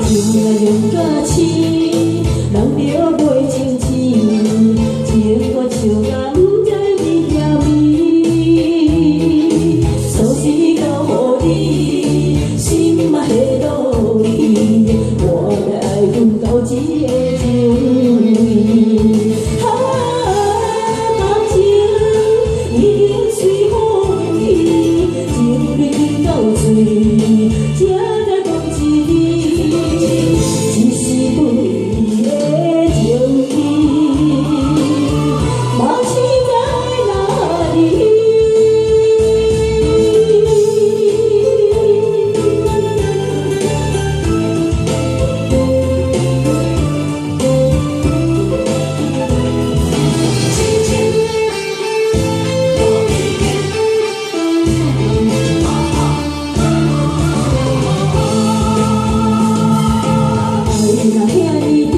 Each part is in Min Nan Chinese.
情啊用甲痴，人著袂清醒，情我笑甲毋知伫遐味，鎖匙交予你，心嘛下落去，我欲愛阮到這个情味。啊，感情已經隨風去，情淚經到嘴，才知講一字，只是對的情意，夢醒在哪裡？愛若遐呢甜，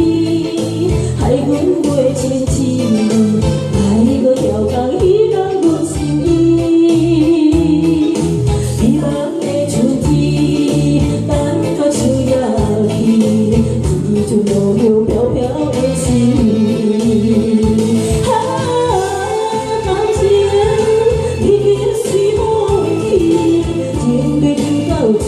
害阮袂清醒，愛閣跳工彼工阮心意。希望的春天，等到樹葉去，一陣落葉飄飄的心意。啊，感情已經隨風去，情淚流到水，